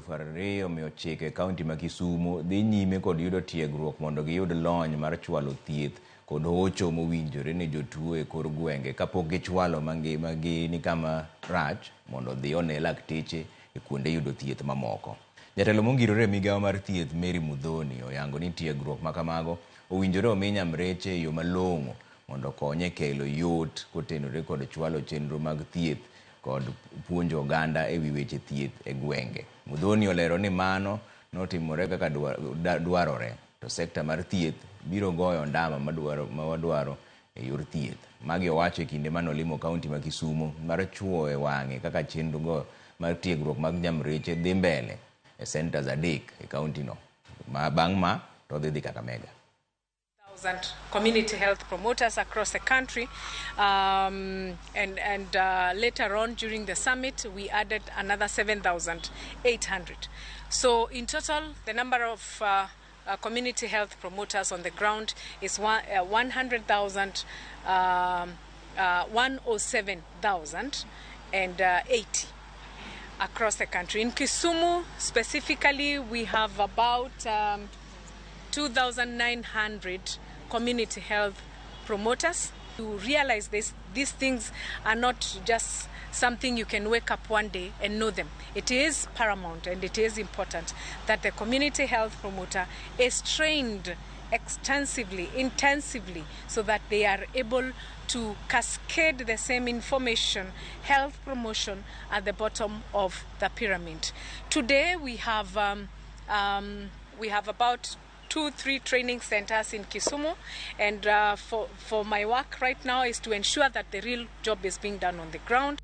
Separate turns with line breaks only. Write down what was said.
2,900 e kaunti ma Kisumu dhi nyime kod yudo tiegruok mondo giyud lony mar chwalo thieth kod hocho mowinjore ne jotuo e kor gwenge kapok gichwalo mangimagi ni kama rach mondo odhi one lakteche e kuonde yudo thieth mamoko. Jatelo mongirore e migawo mar thieth Mary Muthoni oyango ni tiegruok makamago owinjore omi nyamreche e yo malong'o mondo okony e kelo yot kotenore kod chwalo chenro mag thieth kod puonjo oganda e wi weche thieth e gwenge. Muthoni olero ni mano notimore kaka dwarore to sekta mar thieth biro goyo ondama ma wadwaro e yor thieth. Magi owacho e kinde mane olimo kaunti ma Kisumu mar chuoyo e wang'e kaka chenro go mar tiegruok mag nyamreche dhi mbele e centers 3 e kaunti no. Ma bang' ma to odhi dhi Kakamega.
Community health promoters across the country, and later on during the summit we added another 7,800. So in total the number of community health promoters on the ground is 100,000, 107,080 across the country. In Kisumu specifically we have about 2,900 community health promoters. You realize these things are not just something you can wake up one day and know them. It is paramount and it is important that the community health promoter is trained extensively, intensively, so that they are able to cascade the same information, health promotion at the bottom of the pyramid. Today we have about 2-3 training centers in Kisumu, and for my work right now is to ensure that the real job is being done on the ground.